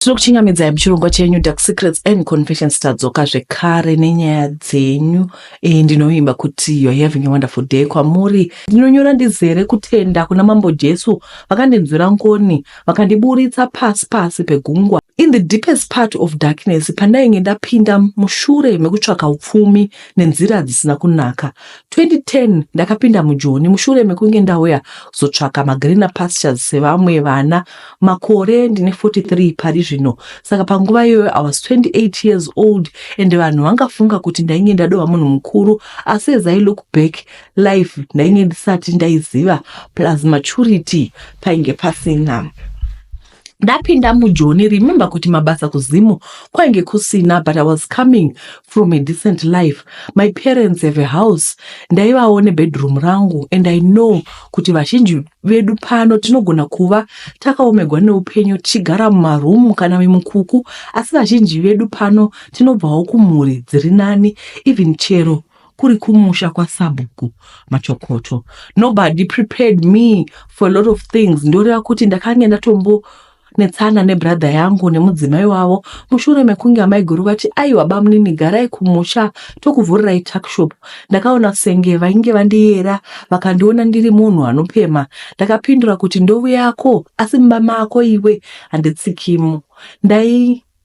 Tinokuchingamidzai muchirongwa chenyu Dark Secrets and Confessions. Tadzoka zvekare nenyaya dzenyu. Ndinovimba kuti you are having a wonderful day. Kwamuri ndinonyora ndizere kutenda kuna Mambo Jesu vakandinzwira ngoni, vakandiburitsa pasi pasi pegungwa, in the deepest part of darkness, pandainge ndapinda mushure mekutsvaka upfumi nenzira dzisina kunaka. 2010 ndakapinda mujoni mushure mekunge ndauya kuzotsvaka magreener pastures sevamwe vana. Makore ndine 43 pari zvino, saka panguva iyoyo I was 28 years old and vanhu vangafunga kuti ndainge ndadova munhu mukuru, asi as I look back, life ndainge ndisati ndaiziva, plus maturity painge pasina. Ndapinda mujoni, remember kuti mabasa kuZimu kwainge kusina, but I was coming from a decent life. My parents have a house, ndaivawo nebedroom rangu, and I know kuti vazhinji vedu pano tinogona kuva takaomegwa neupenyu tichigara mumarumu kana mimukuku, asi vazhinji vedu pano tinobvawo kumhuri dziri nani, even chero kuri kumusha kwasabhuku Machokoto. Nobody prepared me for a lot of things. Ndoreva kuti ndakange ndatombo netsana nebrother yangu nemudzimai wavo mushure mekunge amaiguru vati, "Aiwa bamunini, garai kumusha, tokuvhurirai tuckshop." Ndakaona senge vainge vandiyera, vakandiona ndiri munhu anopema. Ndakapindura kuti, "Ndovuyako, asi mumba mako iwe handitsikimo."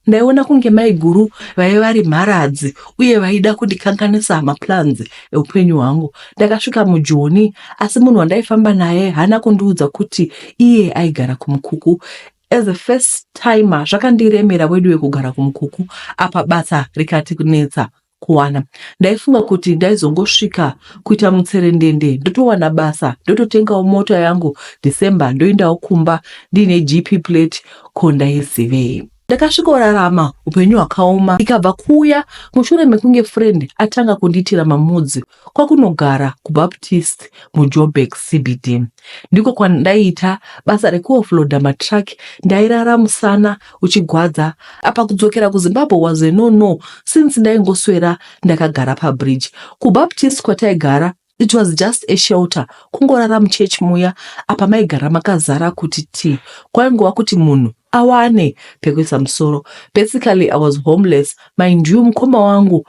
Ndaiona kunge maiguru vaiva vari mharadzi uye vaida kundikanganisa maplans eupenyu hwangu. Ndakasvika mujoni, asi munhu wandaifamba naye haana kundiudza kuti iye aigara kumukuku. As a first timer, zvakandiremera wedu wekugara kumukuku, apa basa rikati kunetsa kuwana. Ndaifunga kuti ndaizongosvika kuita mutserendende, ndotowana basa, ndototengawo mota yangu December, ndoendawo kumba ndiine GP plate. Ko ndaizivei? Ndakasvikorarama upenyu hwakaoma. Ikabva kuuya mushure mekunge friend atanga kundiitira mamudzi kwakunogara kuBaptist muJoburg CBD. Ndiko kwandaiita basa rekuoffloada matruck. Ndairara musana uchigwadza. Apa kudzokera kuZimbabwe was a no no, since ndaingoswera ndakagara pabridge. KuBaptist kwataigara, it was just a shelter, kungorara muchechi muya. Apa maigara makazara kuti ti, kwaingova kuti munhu awane pekuisa musoro. Basically, I was homeless. Mind you, mukoma wangu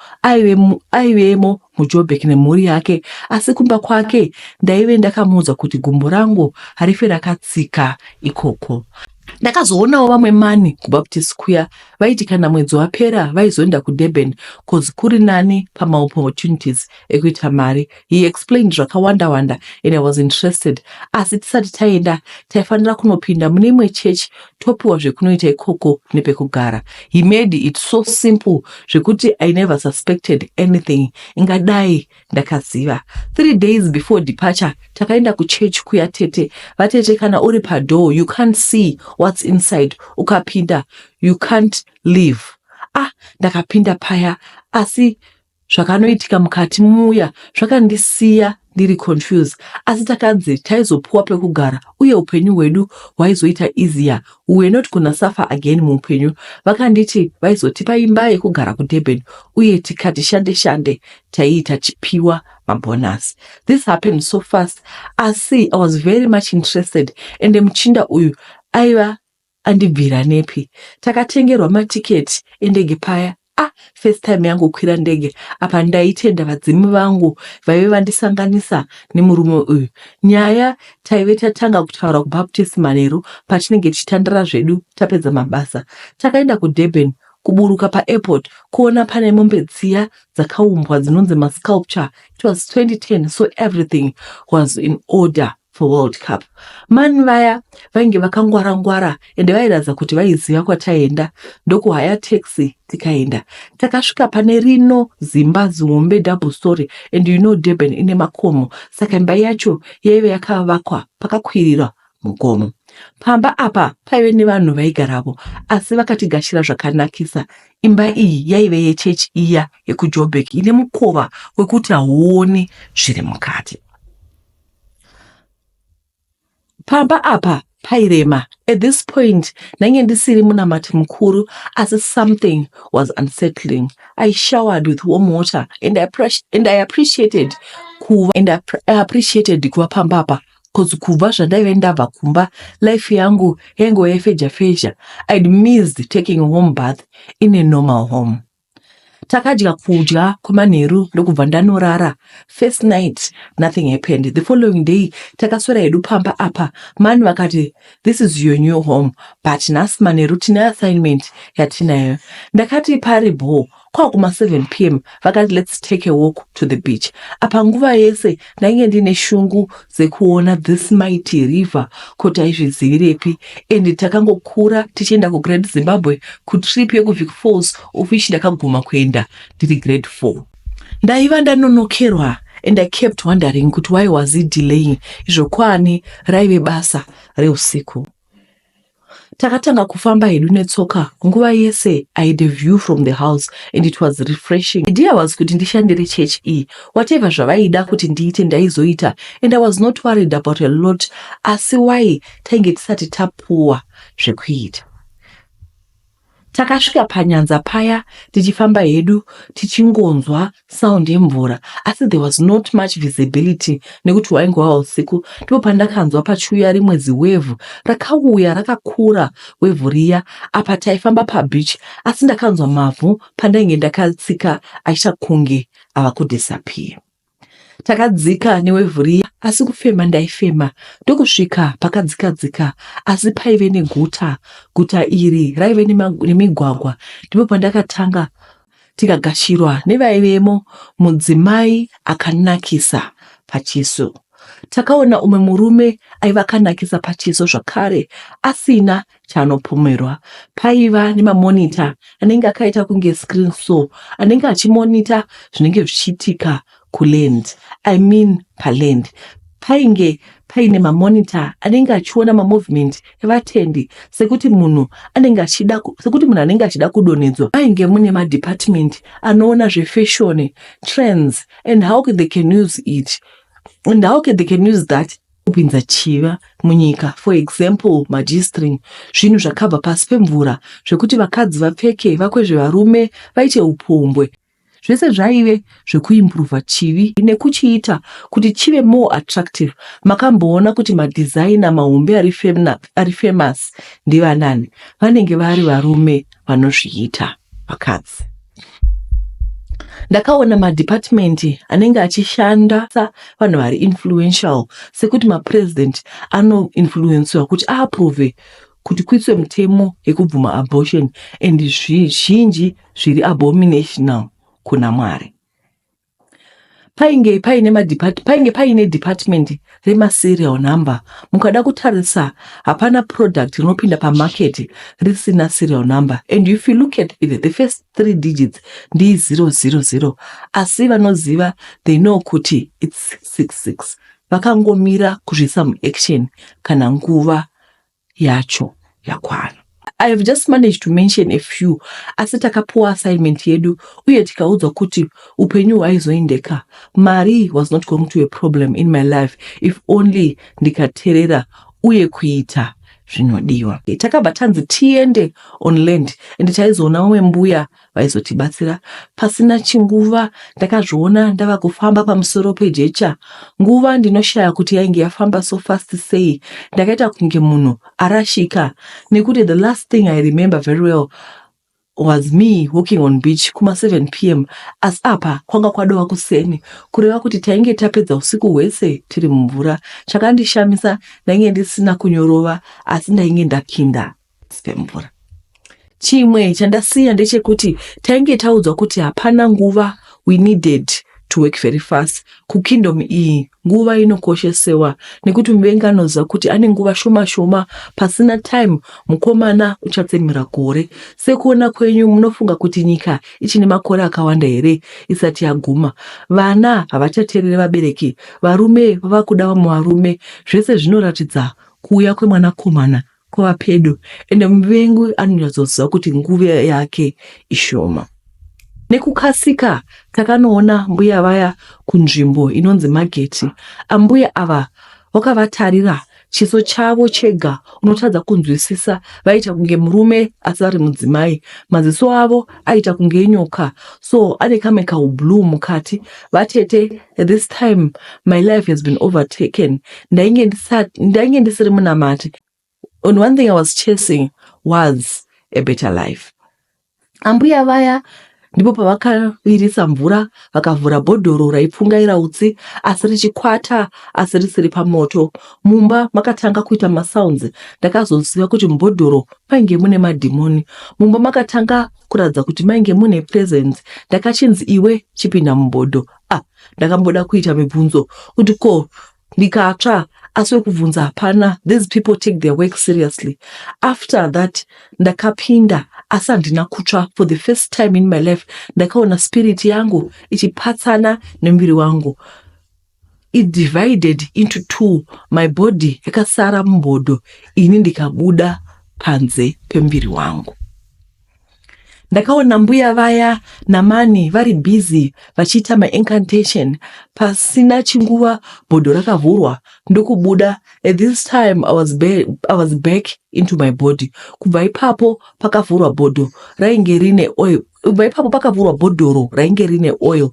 aivemo muJoburg nemhuri yake, asi kumba kwake ndaive ndakamuudza kuti gumbo rangu harife rakatsika ikoko. Ndakazoonawo vamwe mani kuBaptist kuya vaiti kana mwedzi wapera vaizoenda kuDurban, 'cause kuri nani pamaopportunities ekuita mari. He explained zvakawanda wanda and I was interested, asi tisati taenda taifanira kunopinda mune imwe chechi, topiwa zvekunoita ikoko nepekugara. He made it so simple zvekuti I never suspected anything. Ingadai ndakaziva. 3 days before departure takaenda kuchechi kuya. Tete vatete, kana uri padoor you can't see what's inside, ukapinda you can't leave. Ah, ndakapinda paya, asi zvakanoitika mukati muya zvakandisiya ndiri confused. Asi takanzi taizopuwa pekugara uye upenyu hwedu hwaizoita easier. We were not gonna suffer again muupenyu. Vakanditi vaizotipa imba yekugara kuDurban uye tikati shande shande taiita chipiwa mabonus. This happened so fast, asi I was very much interested, ende muchinda uyu aiva andibvira nepi? Takatengerwa matiketi endege paya. Ah, first time yangu kukwira ndege. Apa ndaitenda vadzimu vangu vaive vandisanganisa nemurume uyu. Nyaya taive tatanga kutaura kuBaptist manheru patinenge tichitandara zvedu tapedza mabasa. Takaenda kuDurban. Kuburuka paairport, kuona pane mombe dziya dzakaumbwa dzinonzi masculpture. It was 2010, so everything was in order for World Cup. Mani vaya vainge vakangwara-ngwara ende vairatidza kuti vaiziva kwataienda. Ndokuhaya taxi tikaenda. Takasvika pane rino zimba zihombe, double story, and you know Durban ine makomo, saka imba yacho yaive yakavakwa pakakwirira mugomo. Pamba apa paive nevanhu vaigarapo, asi vakatigashira zvakanakisa. Imba iyi yaive yechechi iya yekuJoburg ine mukova wekuti hauoni zviri mukati. Pamba apa pairema. At this point ndainge ndisiri munamati mukuru, asi something was unsettling. I showered with warm water and I appreciated kuva pamba apa. Cause kubva zvandaive ndabva kumba, life yangu yaingova yefeja feja. I'd missed taking a warm bath in a normal home. Takadya kudya kwemanheru ndokubva ndanorara. First night nothing happened. The following day takaswera hedu pamba apa. Mani vakati this is your new home but nhasi manheru tine assignment yatinayo. Ndakati pari bho kwakuma 7 pm vakati let's take a walk to the beach. Apa nguva yese ndainge ndine shungu dzekuona this mighty river kuti aizvizivirepi and takangokura tichienda kuGreat Zimbabwe kutrip yekuVic Falls, of which ndakaguma kuenda ndiri grade 4. Ndaiva ndanonokerwa and I kept wondering kuti why was he delaying, izvo kwani raive basa reusiku. Takatanga kufamba hedu netsoka. Nguva yese I had a view from the house and it was refreshing. Idea was kuti ndishandire church iyi. Whatever zvavaida kuti ndiite, ndaizoita and I was not worried about a lot. Asi why tainge tisati tapuwa zvekuita? Takasvika panyanza paya tichifamba hedu, tichingonzwa sound yemvura, asi there was not much visibility nekuti hwaingova usiku. Ndipo pandakanzwa pachiuya rimwe ziwave rakauya rakakura, wave riya. Apa taifamba pabeach, asi ndakanzwa mavhu pandainge ndakatsika achiita kunge ava kudisappear. Takadzika newave riya, asi kufema ndaifema, ndokusvika pakadzika-dzika, asi paive neguta. Guta iri raive nemigwagwa. Ndipo pandakatanga tikagashirwa nevaivemo, mudzimai akanakisa pachiso. Takaona umwe murume aiva akanakisa pachiso zvakare, asina chaanopomerwa. Paiva nemamonitor anenge akaita kunge screen so, anenge achimonitor zvinenge zvichiitika kuland, I mean paland. Painge paine mamonitor anenge achiona mamovement evatendi, sekuti munhu anenge achida kudonhedzwa. Mainge mune madepartment anoona zvefashion trends and how they can use it and how they can use that kupinza chiva munyika. For example, maG-string, zvinhu zvakabva pasi pemvura zvekuti vakadzi vapfeke vakwezve varume vaite upombwe. Zvese zvaive zvekuimprova chivi nekuchiita kuti chive more attractive. Makamboona kuti madesigner mahombe ari famous ndivanani? Vanenge vari varume vanozviita vakadzi. Ndakaona madepartment anenge achishanda vanhu vari influential, sekuti mapresident anoinfluencewa kuti aapprove kuti kuiswe mutemo yekubvuma abortion and zvizhinji zviri abominational kuna Mwari. Painge paine department remaserial number. Mukada kutarisa, hapana product rinopinda pamarket risina serial number, and if you look at it, the first three digits ndi000, asi vanoziva, they know kuti it's 666. Vakangomira kuzviisa muaction kana nguva yacho yakwana. I have just managed to mention a few, asi takapuwa assignment yedu uye tikaudzwa kuti upenyu hwaizoendeka. Mari was not going to a problem in my life if only ndikateerera uye kuita zvinodiwa. Takabva tanzi tiende on land and taizoona vamwe mbuya vaizotibatsira. Pasina chinguva ndakazviona ndava kufamba pamusoro pejecha. Nguva ndinoshaya kuti yainge yafamba so fast sei. Ndakaita kunge munhu arashika nekuti the last thing I remember very well was me walking on beach kuma 7 pm, asi apa kwanga kwadova kuseni, kureva kuti tainge tapedza usiku hwese tiri mumvura. Chakandishamisa, ndainge ndisina kunyorova, asi ndainge ndapinda pemvura. Chimwe chandasiya ndechekuti tainge taudzwa kuti hapana nguva, we needed to work very fast. Kukingdom iyi nguva inokoshesewa nekuti muvengi anoziva kuti ane nguva shoma shoma. Pasina time, mukomana uchatsemura gore. Sekuona kwenyu, munofunga kuti nyika ichine makore akawanda here isati yaguma? Vana havachateereri vabereki, varume vava kuda vamwe varume. Zvese zvinoratidza kuuya kwemwanakomana kwava pedo, ende muvengi anonyatsoziva kuti nguva yake ishoma. Nekukasika takanoona mbuya vaya kunzvimbo inonzi Mageti. Ambuya ava wakavatarira. Chiso chavo chega unotadza kunzwisisa, vaita kunge murume asi vari mudzimai. Maziso avo aita kunge enyoka, so ane kamwe kaublue mukati. Vatete, at this time my life has been overtaken. Ndainge ndisiri munamati. And one thing I was chasing was a better life. Ambuya vaya ndipo pavakavirisa mvura, vakavhura bhodhoro raipfungaira utsi asi richikwata asi risiri pamoto. Mumba makatanga kuita masounds. Ndakazoziva kuti mubhodhoro mainge mune madhimoni. Mumba makatanga kuratidza kuti mainge mune presence. Ndakachinzi, "Iwe, chipinda mubhodho." Ah, ndakamboda kuita mibvunzo kuti ko ndikatsva, asi wekubvunza hapana. These people take their work seriously. After that ndakapinda, asi handina kutsva. For the first time in my life ndakaona spirit yangu ichipatsana nemuviri wangu. It divided into two. My body yakasara mubhodho, ini ndikabuda panze pemuviri wangu. Ndakaona mbuya vaya namani vari busy vachiita maincantation. Pasina chinguva bhodho rakavhurwa ndokubuda. At this time I was back into my body. Kubva ipapo pakavhurwa bhodho rainge rine oil. Kubva ipapo pakavhurwa bhodhoro rainge rine oil.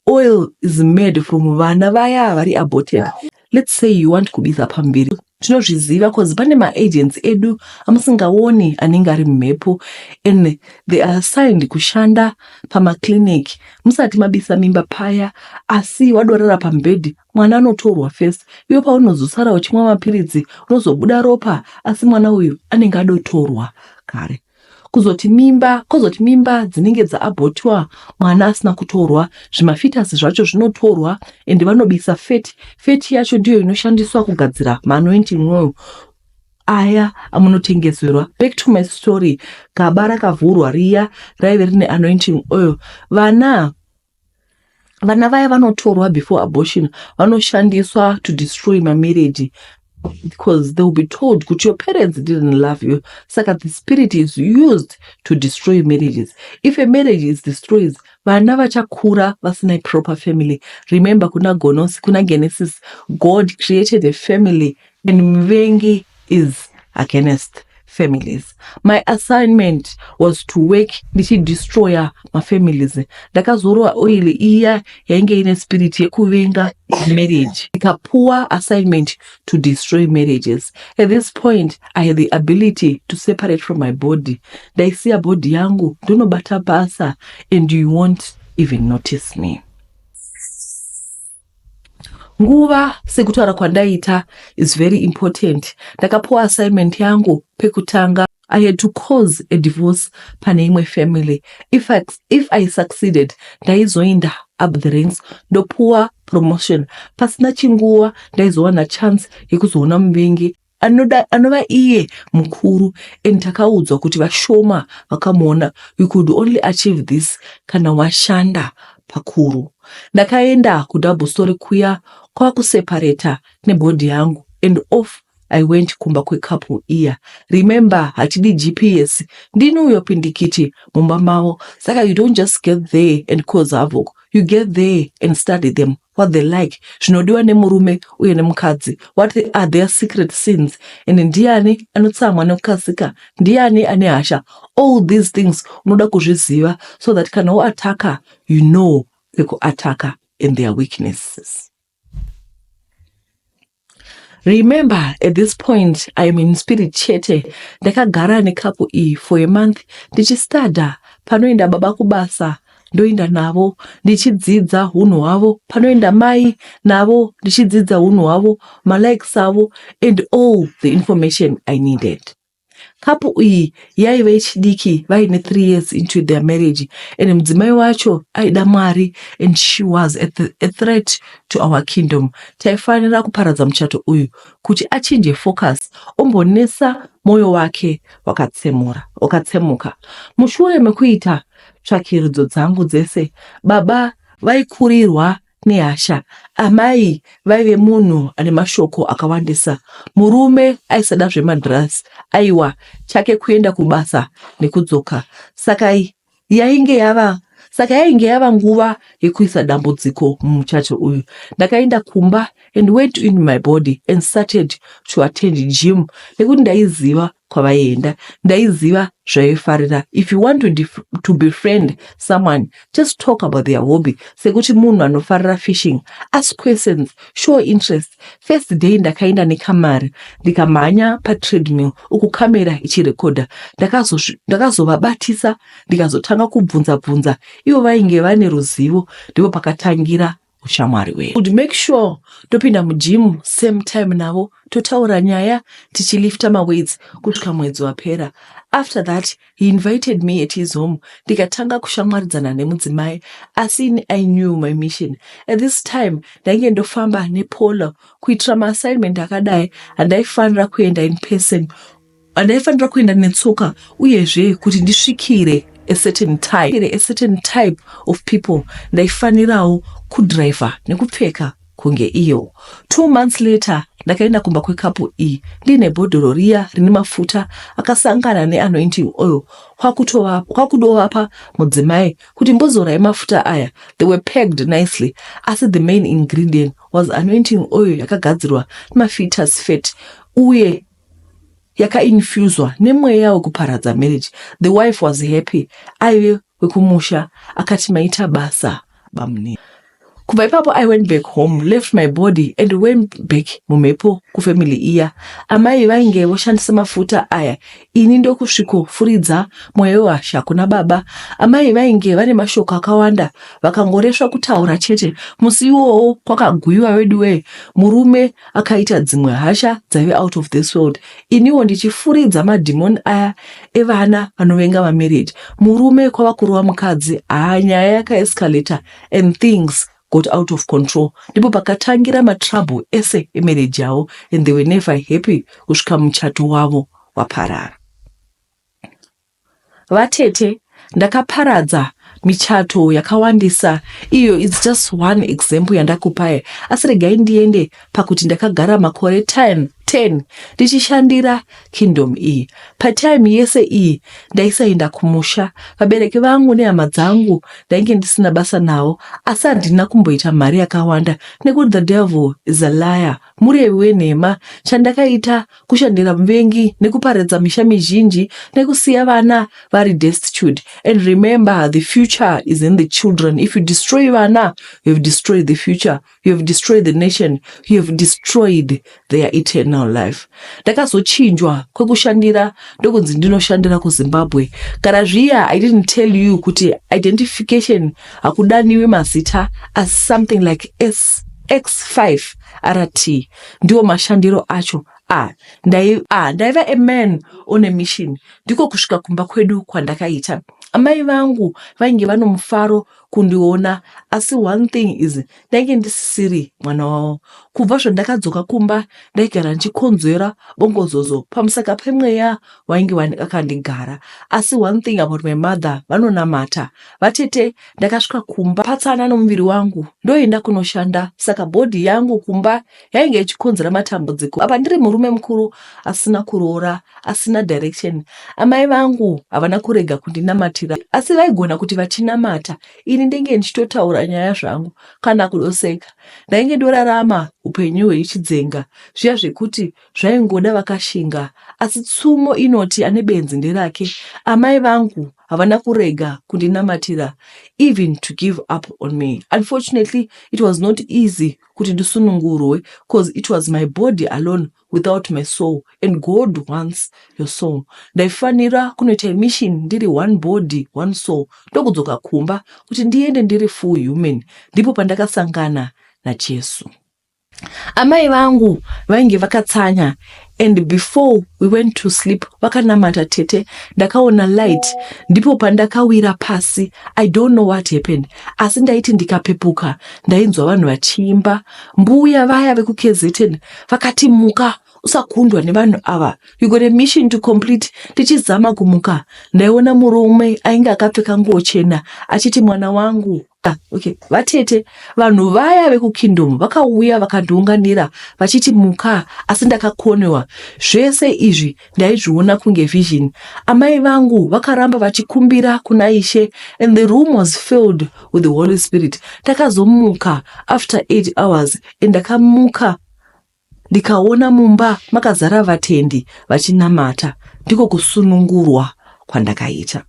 Oil is made from vana vaya vari aborted. Let's say you want kubisa pamuviri. Tinozviziva cause pane maagents edu amusingaoni anenge ari mumhepo, and they are assigned kushanda pamaclinic. Musati mabisa mimba paya, asi wadorera pamubhedhi, mwana anotorwa first. Iwe paunozosara uchimwa mapiritsi, unozobuda ropa, asi mwana uyu anenge adotorwa kare. Kuzoti mimba, kuzoti mimba dzinenge dzaabhotwa mwana asina kutorwa, zvimafetus zvacho zvinotorwa ende vanobisa fat. Fat yacho ndiyo inoshandiswa kugadzira maanointing oil aya amunotengeserwa. Back to my story. Gaba rakavhurwa riya raive rine anointing oil. Vana vaya vanotorwa before abortion vanoshandiswa to destroy mamarriage, because they will be told kuti your parents didn't love you. Saka the spirit is used to destroy marriages. If a marriage is destroyed, vana vachakura vasina proper family. Remember kuna gonosi, kuna Genesis, God created a family, and muvengi is against families. My assignment was to work ndichidestroya mafamilies. Ndakazorwa oil iya yainge ine spirit yekuvenga marriage, ndikapuwa assignment to destroy marriages. At this point I had the ability to separate from my body. Ndaisiya body yangu ndonobata basa, and you won't even notice me. Nguva, sekutaura kwandaita, is very important. Ndakapuwa assignment yangu pekutanga. I had to cause a divorce pane imwe family. If I succeeded, ndaizoenda up the ranks, ndopuwa promotion. Pasina chinguva ndaizowana chance yekuzoona muvengi anova iye mukuru, and takaudzwa kuti vashoma vakamuona. You could only achieve this kana washanda pakuru. Ndakaenda kudouble story kuya, kwakuseparata nebody yangu, and off I went kumba kwecouple iya. Remember, hachidi GPS. Ndini uyo pindikiti mumba mavo. Saka you don't just get there and cause havoc. You get there and study them, what they like, zvinodiwa nemurume uye nemukadzi, what are their secret sins, and ndiani anotsamwa nekukasika, ndiani ane hasha. All these things unoda kuzviziva so that kana woataka, you know pekuataka and their weaknesses. Remember, at this point I am in spirit chete. Ndakagara necouple iyi for a month ndichistada. Panoenda baba kubasa, ndoenda navo ndichidzidza unhu hwavo. Panoenda mai navo, ndichidzidza unhu hwavo, malikes avo and all the information I needed. Couple iyi yaiva yechidiki, vaine 3 years into their marriage, and mudzimai wacho aida Mwari, and she was a threat to our kingdom. Taifanira kuparadza muchato uyu kuti achinje focus, ombonesa mwoyo wake wakatsemuka. Mushure mekuita tsvakiridzo dzangu dzese, baba vaikurirwa nehasha, amai vaive munhu ane mashoko akawandisa, murume aisada zvemadhirasi, aiwa, chake kuenda kubasa nekudzoka. Saka yainge yava saka yainge yava Saka yainge yava nguva yekuisa dambudziko mumuchato uyu. Ndakaenda kumba and went in my body and started to attend gym nekuti ndaiziva kwavaienda, ndaiziva zvaifarira. If you want to befriend someone, just talk about their hobby. Sekuti munhu anofarira fishing, ask questions, show interest. First day ndakaenda nekamari, ndikamhanya patreadmill uku kamera ichirekodha. Ndakazovabatisa, ndikazotanga kubvunza bvunza. Ivo vainge vane ruzivo, ndipo pakatangira ushamwari hwedu. Would make sure topinda mugym same time navo, totaura nyaya tichilifta maweights kusvika mwedzi wapera. After that he invited me at his home, ndikatanga kushamwaridzana nemudzimai. Asi ini I knew my mission. At this time ndainge ndofamba nepolo kuitira maassignment akadai. Handaifanira kuenda in person, handaifanira kuenda netsoka, uyezve kuti ndisvikire a certain type of people, ndaifanirawo kudhiraivha nekupfeka kunge iyo. 2 months later ndakaenda kumba kwecouple iyi ndiine bhodhoro riya rine mafuta akasangana neanointing oil, kwakudovapa mudzimai kuti mbozorai mafuta aya. They were packed nicely, asi the main ingredient was anointing oil yakagadzirwa nemafetus fat uye yakainfuswa nemweya wekuparadza marriage. The wife was happy, aive wekumusha, akati, "Maita basa, bamunini." Kubva ipapo I went back home, left my body and went back mumhepo kufamily iya. Amai vainge voshandisa mafuta aya, ini ndokusvikofuridza mweya wehasha kuna baba. Amai vainge vane mashoko akawanda, vakangoresva kutaura chete. Musi iwowo kwakaguyiwa weduwee. Murume akaita dzimwe hasha dzaive out of this world, iniwo ndichifuridza madhimoni aya evana vanovenga mamarriage. Murume kwava kurova mukadzi. Haa, nyaya yakaescalata and things got out of control. Ndipo pakatangira matrouble ese emarriage yavo and they were never happy kusvika muchato wavo waparara. Vatete, ndakaparadza michato yakawandisa. Iyo it's just one example yandakupai, asi regai ndiende pakuti ndakagara makore 10 10 ndichishandira kingdom iyi. Patime yese iyi ndaisaenda kumusha. Vabereki vangu nehama dzangu ndainge ndisina basa navo, asi handina kumboita mari yakawanda nekuti the devil is a liar, murevi wenhema. Chandakaita kushandira muvengi nekuparadza misha mizhinji nekusiya vana vari destitute. And remember, the future is in the children. If you destroy vana, you have destroyed the future, you have destroyed the nation, you have destroyed their eternal life. Ndakazochinjwa kwekushandira, ndokunzi ndinoshandira kuZimbabwe. Kana zviya I didn't tell you kuti identification hakudaniwi mazita, as something like S X5 RT, ndiwo mashandiro acho. Ndaiva a man on a mission. Ndiko kusvika kumba kwedu kwandakaita. Amai vangu vainge vano mufaro kundiona, asi one thing is ndainge ndisisiri mwana wavo. Kubva zvandakadzoka kumba, ndaigara ndichikonzera bongozozo pamusaka pemweya wainge akandigara. Asi one thing about my mother, vanonamata. Vatete, ndakasvika kumba patsana nomuviri wangu, ndoenda kunoshanda, saka body yangu kumba yainge ichikonzera matambudziko. Apa ndiri murume mukuru asina kuroora, asina direction. Amai vangu havana kurega kundinamatira, asi vaigona kuti vachinamata ini ndenge ndichitotaura nyaya zvangu kana kudoseka. Ndainge ndorarama upenyu hwechidzenga, zviya zvekuti zvaingoda vakashinga. Asi tsumo inoti ane benzi nderake. Amai vangu havana kurega kundinamatira, even to give up on me. Unfortunately, it was not easy kuti ndisunungurwe, cause it was my body alone without my soul, and God wants your soul. Ndaifanira kunoita mission ndiri one body, one soul, ndokudzoka kumba kuti ndiende ndiri full human. Ndipo pandakasangana naJesu. Amai vangu vainge vakatsanya, and before we went to sleep vakanamata. Tete, ndakaona light, ndipo pandakawira pasi. I don't know what happened, asi ndaiti ndikapepuka ndainzwa vanhu vachiimba. Mbuya vaya vekuKZN vakati, "Muka." Usakundwa nevanhu ava. You got a mission to complete. Ndichizama kumuka, ndaiona murume ainge akapfeka nguo chena achiti mwana wangu. Ah, okay. Vatete, vanhu vaya vekukingdom vakauya vakandiunganira vachiti muka, asi ndakakonewa. Zvese izvi ndaizviona kunge vision. Amai vangu vakaramba vachikumbira kuna Ishe and the room was filled with the Holy Spirit. Ndakazomuka after 8 hours and ndakamuka ndikaona mumba makazara vatendi vachinamata. Ndiko kusunungurwa kwandakaita.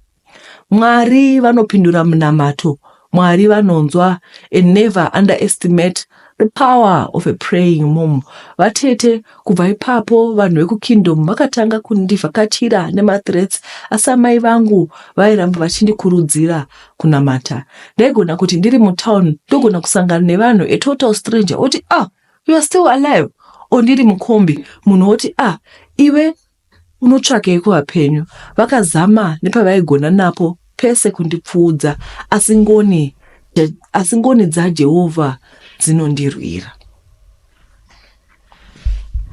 Mwari vanopindura munamato. Mwari vanonzwa and never underestimate the power of a praying mom. Vatete, kubva ipapo vanhu vekukingdom vakatanga kundivhakachira nemathreats, asi amai vangu vairamba vachindikurudzira kunamata. Ndaigona kuti ndiri mutown ndogona kusangana nevanhu, a total stranger oti, "Ah, you are still alive," or ndiri mukombi munhu woti, "Ah, iwe unotsvakei kuvapenyu?" Vakazama nepavaigona napo pese kundipfuudza, asi ngoni dzaJehovha dzinondirwira.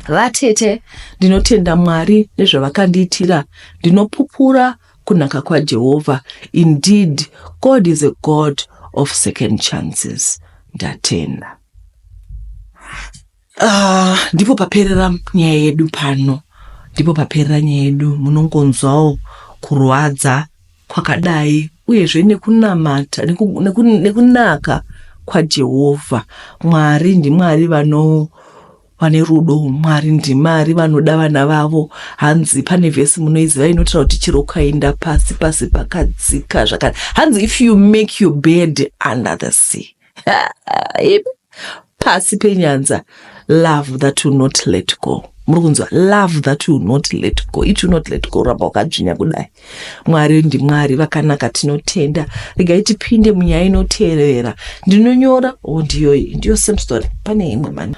Vatete, ndinotenda Mwari nezvavakandiitira. Ndinopupura kunaka kwaJehovha. Indeed, God is a God of second chances. Ndatenda. Ndipo paperera nyaya yedu pano, ndipo paperera nyaya yedu. Munongonzwawo kurwadza kwakadai, uyezve nekunamata nekunaka kwaJehovha. Mwari ndiMwari vane rudo. Mwari ndiMwari vanoda vana vavo. Hanzi pane vhesi munoiziva inotaura kuti chero ukaenda pasi pasi pakadzika zvakare, hanzi, "If you make your bed under the sea," pasi penyanza, love that will not let go. Muri kunzwa? Love that will not let go. It will not let go. Ramba wakadzvinya kudai. Mwari ndiMwari vakanaka. Tinotenda. Regai tipinde munyaya inoteerera. Ndinonyora o, ndiyo, ndiyo same story. Pane imwe mani.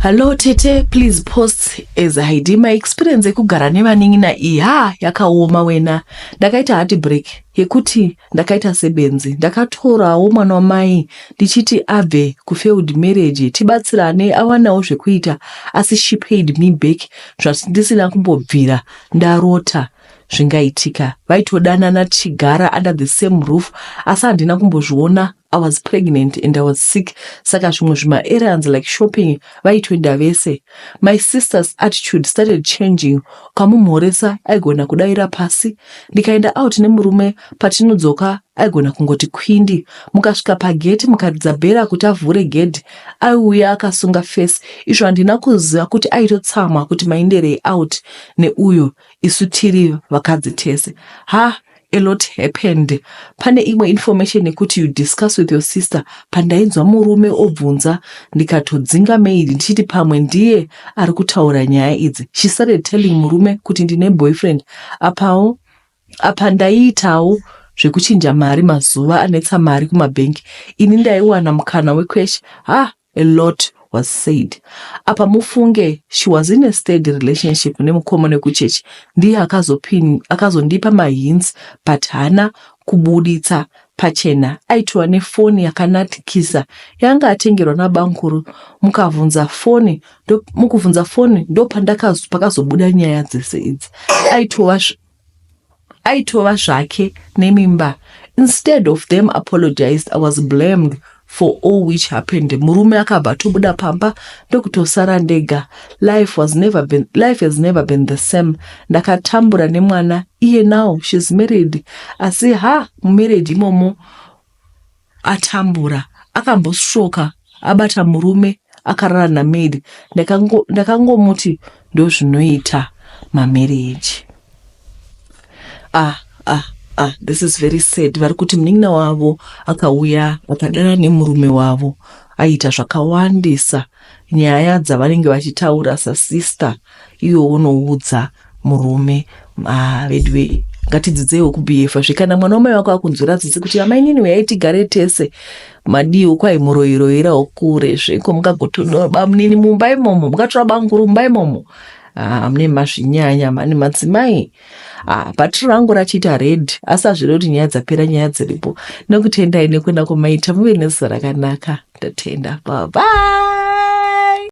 Hello tete, please post as ID. My experience yekugara nevanin'ina iyi, ha, yakaoma wena. Ndakaita heartbreak yekuti ndakaita sebenzi. Ndakatorawo mwana wamai ndichiti abve kufailed marriage, tibatsirane, awanawo zvekuita, asi she paid me back zvandisina kumbobvira ndarota zvingaitika. Vaitodanana tichigara under the same roof, asi handina kumbozviona. I was pregnant and I was sick, saka zvimwe zvimaerrands like shopping vaitoenda vese. My sister's attitude started changing. Ukamumhoresa aigona kudayira pasi. Ndikaenda out nemurume, patinodzoka aigona kungoti kwindi. Mukasvika pageti mukaridza bhera kuti avhure gedhi, aiuya akasunga face. Izvo handina kuziva kuti aitotsamwa kuti mainderei out neuyo isu tiri vakadzi tese. Ha, a lot happened. Pane imwe information yekuti you discuss with your sister. Pandainzwa murume obvunza, ndikatodzinga maid ndichiti pamwe ndiye ari kutaura nyaya idzi. She started telling murume kuti ndine boyfriend. Apawo apa ndaiitawo zvekuchinja mari mazuva anetsa mari kumabhengi. Ini ndaiwana mukana wecash. Ha, a lot was said apa. Mufunge, she was in a steady relationship nemukomana wekuchechi. Ndiye akazondipa mahints, but haana kubuditsa pachena. Aitova nefoni yakanakisa yanga atengerwa nabankuru. Mukabvunza foni ndopakazobuda nyaya dzese idzi. Aitova zvake nemimba. Instead of them apologized, I was blamed for all which happened. Murume akabva atobuda pamba, ndokutosara ndega. Life has never been the same. Ndakatambura nemwana iye. Now she's married, asi ha, mumarriage imomo atambura. Akambosvoka abata murume akarara namaid. Ndakangomuti ndozvinoita mamarriage. Ah ah ah, this is very sad. Vari kuti munin'ina wavo akauya akadana nemurume wavo, aiita zvakawandisa. Nyaya dzavanenge vachitaura sasister, iwe unoudza murume. Ah, vedu, ngatidzidzeiwo kubehave zvekana mwana wamai wako akunzwira tsitsi kuti amainini uyai tigare tese. Madiwo kwai muroyiroyirawo kure zveko, mungagotora bamunini mumba imomo, mungatora banguru mumba imomo. Ah, mune mazvinyanya mane madzimai. Ah, bhatiri rangu rachiita red, asi hazvirevi kuti nyaya dzapera, nyaya dziripo. Nokutendai nekuenda kumaita. Muve nezuva rakanaka. Ndatenda. Bye bye.